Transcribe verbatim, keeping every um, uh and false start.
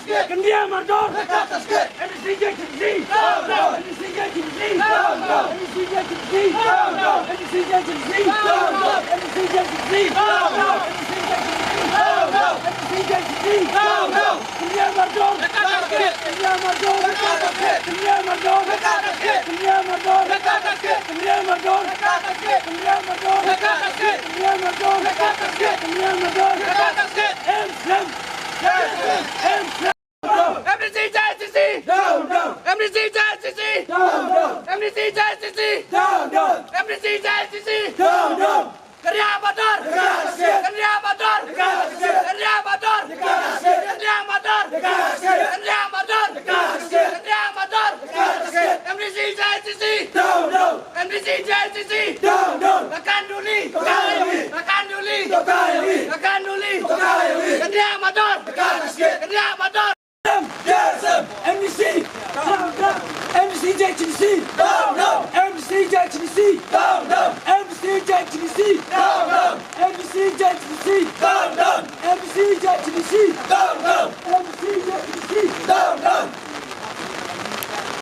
Kyndiah mardor! M D C J H D C! M D C J H D C! M D C J H D C! Kyndiah mardor! Kyndiah mardor! Kyndiah mardor! Kyndiah mardor! Kyndiah mardor! Kyndiah mardor! Kyndiah mardor! Kyndiah mardor! Kyndiah mardor! Kyndiah mardor! Em slem! Em slem! M D C J H D C! Down, down! M D C J H D C! Down, down! M D C J H D C! Down, down! M D C J H D C! Down, down! Kyndiah mardor! Kyndiah mardor! Kyndiah mardor! Kyndiah mardor! Kyndiah mardor! M D C J H D C! Down, down! M D C J H D C! Down, down! Rakan Duli! Rakan Duli! Rakan Duli! Kyndiah mardor! Kyndiah mardor! Yes, M D C! Down, down! M D C J H D C! Down, down! M D C J H D C! Down, down! M D C J H D C! Down, down! M D C J H D C! Down, down! M D C J H D C! Down, down! M D C J H D C! Down, down!